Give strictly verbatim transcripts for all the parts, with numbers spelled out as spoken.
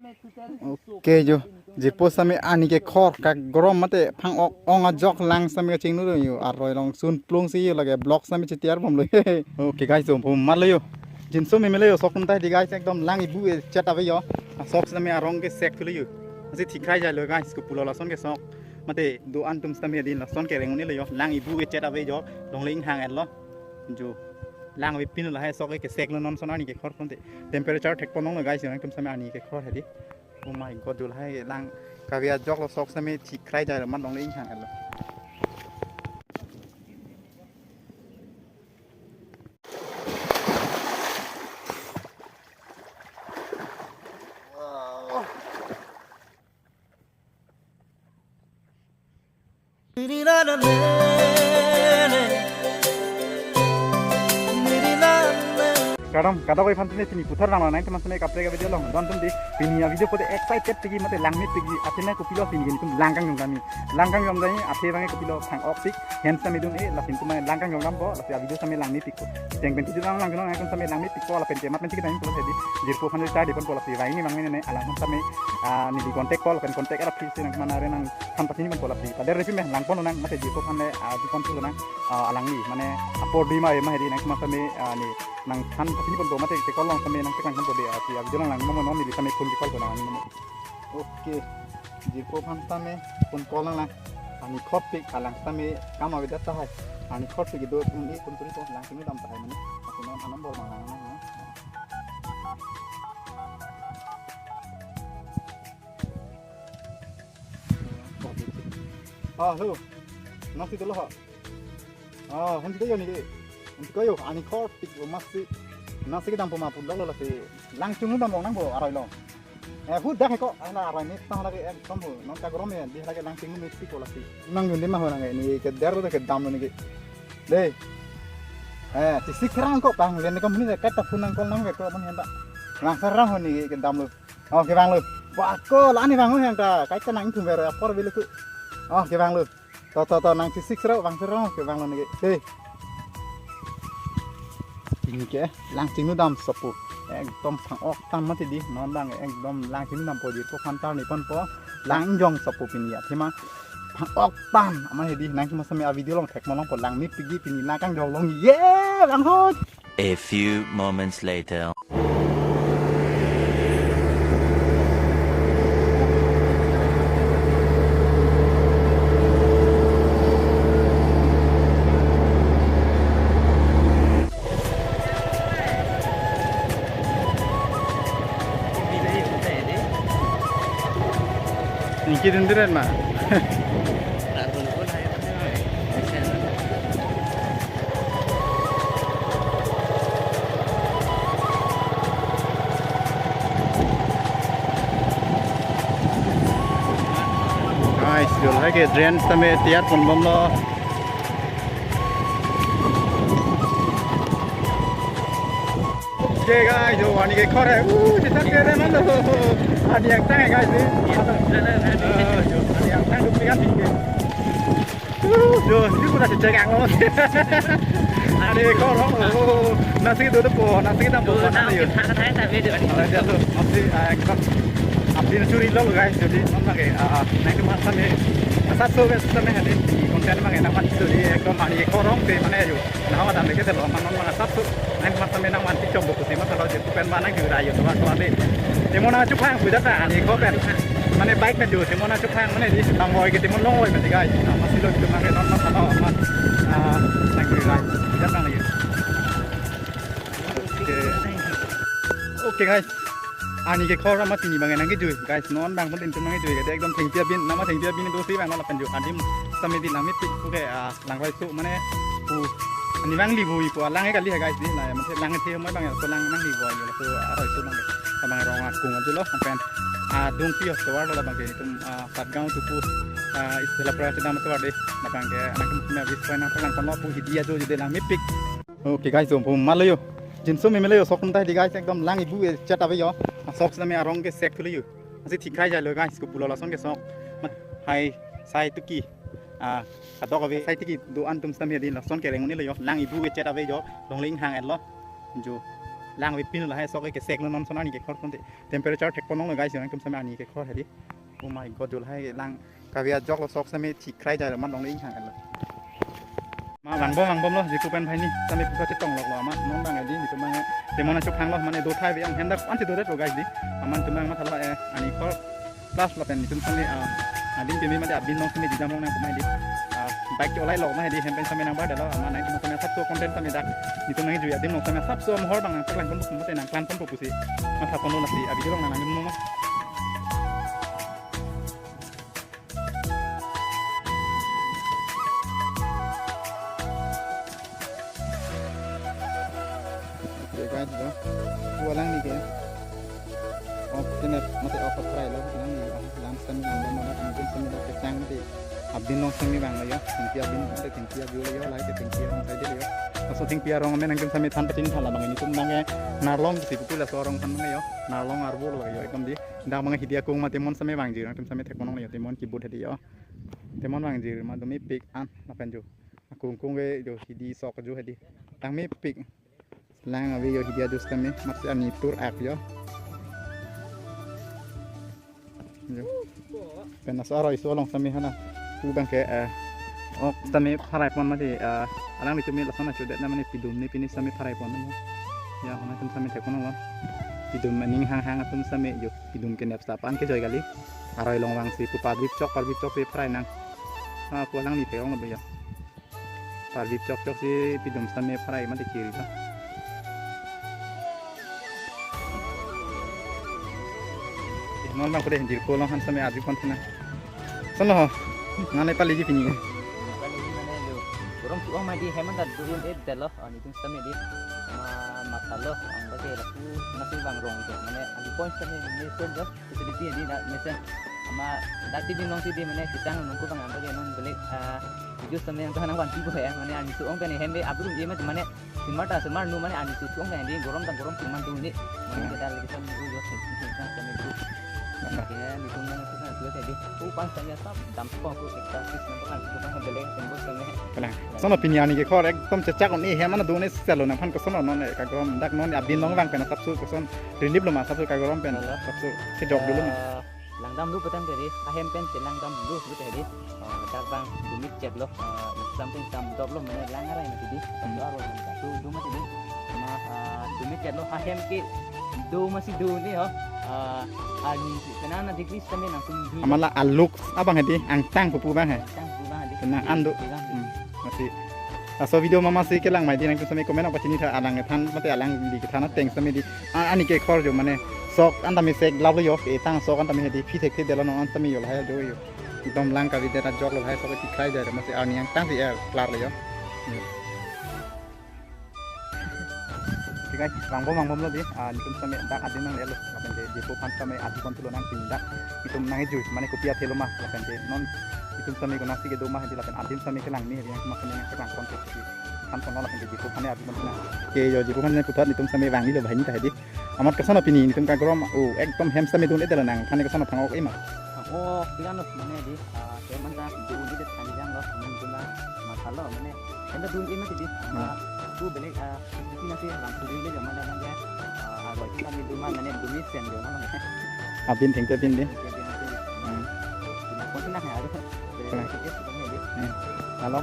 Okay jo, jirpo sitame ani kekhor kagrom mate phang-ok ong ajok lang sitame kachinglu lo jo, aroi along sun plung si jo lake vlog sitame chitiar bomlo. Okay guys, jo pum matlo jo. Jinso meme lo jo sok atum ta hedi guys, ekdom lang ibu e chet ave jo. Sok sitame arong kesek thulo jo. Lasi thik krai jailo guys, kopulo lason kesok. Mate do-an atum sitame hedi lason kereng un-elo jo. Lang ibu e chet ave jo. Longle inghang etlo. Jo. Lang avepin lahai sok e keseklo non son ani kekhor pon te. Temperature thek pon longlo guys, nangtum sitame ani kekhor hedi. Oh my God, jo lahai lang kave ajoklo, sok sitame thik krai jailo, mat longle inghang etlo. Kadam, kadam oi phan tini pini puthar nang nang teman sene kaprek video long don tum di pini a video pote excited tigi mate langmepik tigi athena kopilo pini gini tum lang kangjong kami lang kangjong kami athe bang kopilo phang-ok pik hands kami dun e lapen tum lang kangjong dampo lasi a video sitame langmepik ko teng pen tidu lang lang nang tum sitame langmepik ko lapen ke mat pen tigi tang ko lasi di jirpo phan ta di pon ko lasi bang ini bang ini ne alang sitame ah, neli contact call pen contact era phisi nang mana re nang than pachini ponpo lasi. Pader repi me lang pon nang mate jirpo phan le ah, di pon thulo nang ah, alangli mane apor di ma ma hedi nangtum sitame ah, ne nang than pachini ponpo mate ke call long sitame nang tekang ponpo de ah, si a video lang lang mo mo non neli sitame phone call ko nang mo. Okay. Jirpo phan sitame phone call lang lang. Ani khotpik alang sitame kam avedet tahai. Ani khotpik do un-e phone turi ko lang sitame dam tahai mane. Aku non a number mang lang lang. Ah, hello. Nasi dulu ha. Ah, hon kayo ni. Hon kayo ani khotpik lo masi. Nasi kedam poma pun dolo lasi. Lang chinglu dam long nang bo aroi long. Eh, hu dak ko. Ala aroi ni tang lagi ekdom hu. Non kagrom ya, di lagi lang chinglumepik ko lasi. Nang yun di ma ho nang ni ke der lo ke dam ni ke. Dei. Eh, ti sik kerang ko pang len ko muni ke ta phone nang call nang ke ko muni henda. Lang serang ho ni ke dam lo. Oh, kevanglo. Wah, ko la ni vanglo yang ta. Kai ta nang thum ber apor bile ku. Oh, kevanglo. To to to nang chisik sero vang sero kevanglo ni ke. He. Ini ke lang chinglu dam sopu. Ekdom phang-ok tam mati di. Non bang ekdom lang chinglu dampo jirpo phan ta ni ponpo. Lang jong sopu pini athema phang-ok tam. Amat hedi nangtum sitame a video long thek mo longpo langmepik tigi pini lang kangjong long ye lang ho. A few moments later. Niki denderen ma. Guys, jo lahai ke drain sitame tiyar pon bomlo. Okay guys, jo ani kekhor hai. Uh, kita kere man lo. Ani angtang hai guys ni. Eh, jo, ani angtang duk pikan tinggi. Uh, jo, ini pura cek ang lo. Ani kekhor oh. Nasi itu tuh po, nasi kita po. Nasi itu. Ada dia tuh, masih ah, kita abdi curi lo guys, jadi non lagi ah, ah, nangtum sitame. Asatso guys, sitame hadi konten mang enak banget jadi ekdom ani kekhor ong pe mana yo. Nah, ada mereka tuh lo, manon mana satu. Nang mata menang manti coba kuti mata lo jadi pen mana gitu ayo tuan tuan deh. Temo na cuphang sudah ta ani ko pen. Mane bike pen dulu temo na cuphang mane di tamboi gitu temo longoi mane guys. Nah, masih lo gitu mane non mas atau mas ah nang gitu guys. Sudah kan lagi. Okay. Okay guys. Ani kekhor amat pini bang nang kejui guys. Non bang pun tim nang kejui. Jadi ekdom thengpi abin nama thengpi abin itu sih bang lapen ju adim sitame di langmepik. Okay ah. Lang roi su mane pu ani bang libu ipu lang kali hai guys di la mane lang the mai bang ya so lang nang libu ya so aroi su bang bang rong akung aja lo pen adung si so war lo bang ke itum ah, Patgaon tu pu ah, istilah pra sedang matuar deh bang ke anak tum na bis pen nang lang kono pu hidi aja jadi langmepik. Okay guys, jo pum matlo jo. Jinso meme lo jo sok atum ta hedi guys ekdom lang ibu e chet ave jo. Sok sitame arong kesek thulo jo. Lasi thik krai jailo guys kopulo lason kesok. Hai sai tuki. Ah, kadok ave sai tiki do-an atum sitame hedi lason kereng un-elo jo. Lang ibu e chet ave jo. Longle inghang etlo. Jo. Lang avepin lahai sok ke sek lo non son ani kekhor ponte. Temperature thekponlonglo guys, nangtum same ani kekhor hedi. Oh my God, jo lahai lang kave ajok lo sok same thik krai jai lo, mat long le inghang lo. Ma vangbom vangbomlo, jiku pen bhai ni, same pusa chetong lok lo, amat non bang hedi, nitum bang, temon achup hang lo, mane do thai ve ang hendak ansi do det lo guys di. Amat tum bang mathalo, eh, ani khor plus lapen nitum same, ah, adim kemi mate abin long same didam long nang kumai di. Ah, bike cholai lok na hedi, hem pen same nang bar dalo, amat nangtum same sabso content same dak. Nitum nang jui adim long same sabso mohor bang nang peklang pon pon mate nang plan pon pusi. Matha pon lo lasi, abi long nang nang mo. Oke guys, do. Walang ni ke. Oh, kene mate oh, patrai lo. Lang ni, oh, lang sami lang lo, mana mungkin sami lang kecang mate. Abin long sami bang lo yo. Tingki abin mate tingki abin lo yo, lai ke tingki abin saja lo yo. Laso tingki arong amen nangtum sami than pachin than labang nitum bang ke Narlong si pupu laso arong than bang yo. Narlong arvo lo yo, ekdom di. Dak bang hidi akung ma temon sami bang jir, nangtum sami thekponlonglo yo, temon kibut hedi yo. Temon bang jir ma do mepik an lapen jo. Akung kung ke jo hidi sok jo hedi. Tang mepik. Lang ave yo hidi ajus kami, matsi ani tur ak yo. Yo. Pen laso aroi so along sami hana. Pu bang ke, eh, ok sami pharai pon mati, eh, alanglitum lason achudet na mane pidum ni pini sami pharai pon yo. Ya, hana tum sami thekponlonglo. Pidum maning hang hang atum sami yo. Pidum kenep sapan ke joi kali. Aroi long vangsi pu parbip chok, parbip chok si pharai nang. Ah, pu alangli thek ong lo be yo. Parbip chok chok si pidum sami pharai mati kiri ta. Eh, non bang kude jirpo along han sami arju pon thena. Sono ho. Nane pali ji pini. Pali ji mane lo. Gorom tu ong ma di hem an ta do-un-edetlo. Ah, nitum sami di. Ma mathalo. Ang bagi laku nasi bang rong ke. Mane agi point sami ni sen jo. Facility di dak mesen. Ama dak T V nong T V mane kecang nong ko bang ang bagi non beli, ah, video sami yang tahan nang wanti bo ya. Mane ani su ong pen hem be abrum je mane sumar ta sumar nu mane ani su ong pen di gorom ta gorom sumar tu ni. Mane kita lagi sami u yo sami tu. Oke, nitum nang tu kan tu tadi. Upang saya sab dam ko ku ekta sis nang kan tu kan beli tembus sami. Kalang. Sono pini ani kekhor ekdom chechak un-e hem an do-un-e selo nangphan koson non, eh, kagrom dak non abin long vang pen asapso koson relief lo ma asapso kagrom pen asapso kejok dolo ma. Eh, langdam lo petan tadi, ahem pen si langdam lo petan tadi. Eh, dak bang dumit chet lo, eh, exam pen exam dop lo mane lang arai ma tadi. Asapso aro lang ka tu do ma tadi. Ma, eh, dumit chet lo ahem ke do ma si do ni ho. Eh, ani si penan na degree sami nang sum di. Amala aluk abang hedi angtang pupu bang he. Angtang pupu bang hedi. Kena ando. Pupu bang hedi. Hmm. Masi. Laso video mama si kelang mai di nangtum sami comment apa chini tha alang kethan mate alang di kethan ateng sami di. A-, ani kekhor jo mane sok an tame sek lap lo yo, etang sok an tame hedi phi thek the delo non an sami yo lahai jo yo. Ekdom lang kave det ajok lo lahai sok ti khai ja masi ani angtang si er klar lo yo. Hmm. Oke guys, vangbom vangbomlo di, ah, nitum sami dak adim nang lelo, lapen ke jipo aphan sami adim pon thulo nang pini dak, nitum nang ejui, mane kopi athelo ma, lapen ke non, nitum sami konatsi kedo ma, hedi lapen adim sami kelang ni, hedi nang sami nang kelang pon thulo, than pon lapen ke jipo aphan adim pon thulo. Oke, yo jipo aphan puthot nitum sami vanglo banghini ta hedi. Amat koson pini nitum kagrom, oh, ekdom hem sami do-un-edetlo nangphan koson phang-ok ema. Phang-ok, pian lo, mane di, ah, hem an ta do-un-edet kanjang lo, mane nitum mathalo, mane Anda dun ima tidi. Hmm. Ah, tu beli, ah, bikin nasi lang tu beli jama dan aja. Ah, buat kita ni dun mana ni dun ni sen dun apa ni? Abin thengte abin di. Oke, oke, oke. Hmm. Cuma kau senang ya, aduh. Beli Senang. Sedikit, sedikit ni di. Hmm. Halo.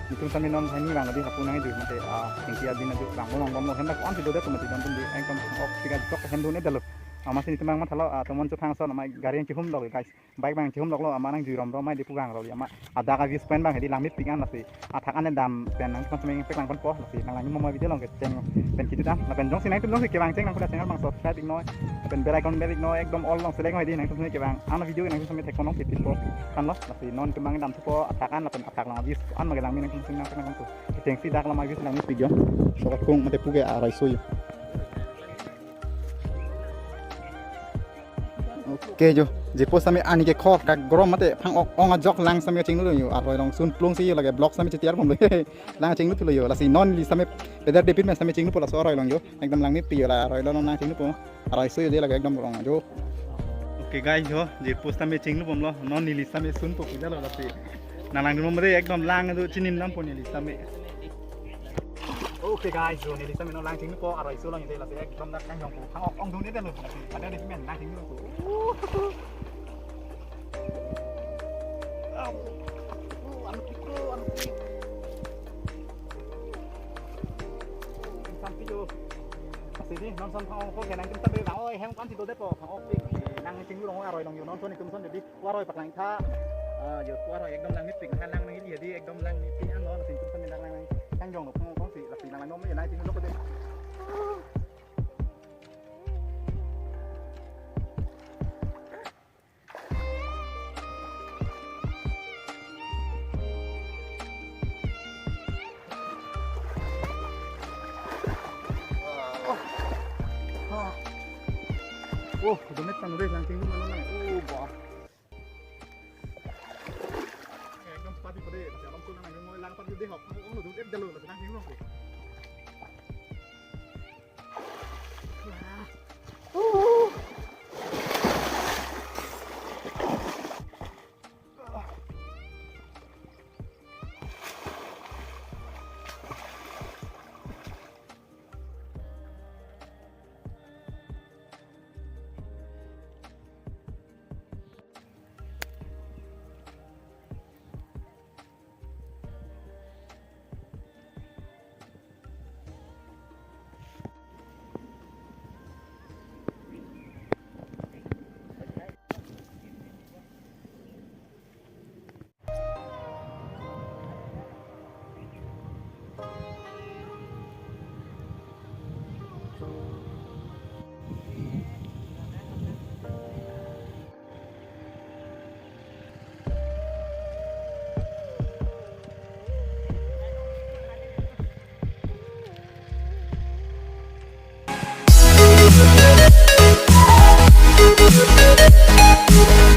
Nitum sami non hani bang di hapu nang itu mate, ah, thengte abin aju bang bom bom lo hendak ko-an si do det mati don tum di engkam ok tiga jok hem dun-edetlo. Ama si nitum bang mathalo, ah, tomon chethang ason ama gari yang chihum lo guys. Bike bang chihum lok lo ama nang jui rom rom mai di pugang lo ama. Adak a views point bang hedi langmepik an lasi. Athak an dam pen nangtum sami peklang ponpo lasi nang langni mo video along kecheng pen kitu ta. Lapen jongsi nangtum jongsi kevang cheng nang kuda channel bang subscribe ik noi. Lapen bell icon bell ik noi ekdom all along select noi di nangtum sami kevang. An video nangtum sami thek ponlong kiti po. Kan lo lasi non kemang dam thupo athak an lapen athak along a views an ma kelang mi nangtum sami nang peklang ponpo. Kechengsi dak lama views langmepik yo. Sokat kung mate puke arai so yo. Oke jo, jipo sami ani kekhor kagrom mate phang-ok ong ajok lang sami kachinglu yo, aroi along sun plung si yo lake vlog sami chetiar bom lo, lang chinglu pulo yo, lasi non neli sami peder depit me sami chinglu pulo laso aroi along yo, ekdom langmepik yo la aroi along nang chinglu po, aroi so yo de lake ekdom rong jo. Oke guys jo, jipo sami chinglu bom lo, non neli sami sun po puja lo lasi, nang langdun bom de ekdom lang do chinim nam po neli sami. Oh, Okay guys, so neli sitame non lang chingpo, aroi so lang ite, lasi ekdom dak kangjong ko. Phang-ok ongdung-edetlo. Lasi pada neli sitame lang chingpo. Anu piko, anu piko. Insan piko. Lasi neli non son phang-ok ko, kenang kim tabe bang, oi, hem kan si dodepo, phang-ok pik. Lang chingpo, aroi longjo non son itum son jadi. Aroi paklang tha. Ah, jo, aroi ekdom langmepik, ha lang nangji jadi ekdom langmepik, ano, lasi itum sitame dak lang kangjong lo, phang-ok si, lasi lang lang nom, lang chinglo ko de. Oh, domet tang deh, lang chinglo mane, mane. Oh, bah. Ekdom sepati pade, lasi alam ko nang nang lang pati dehok. Onglo dun-edetlo, lasi lang chinglo ko.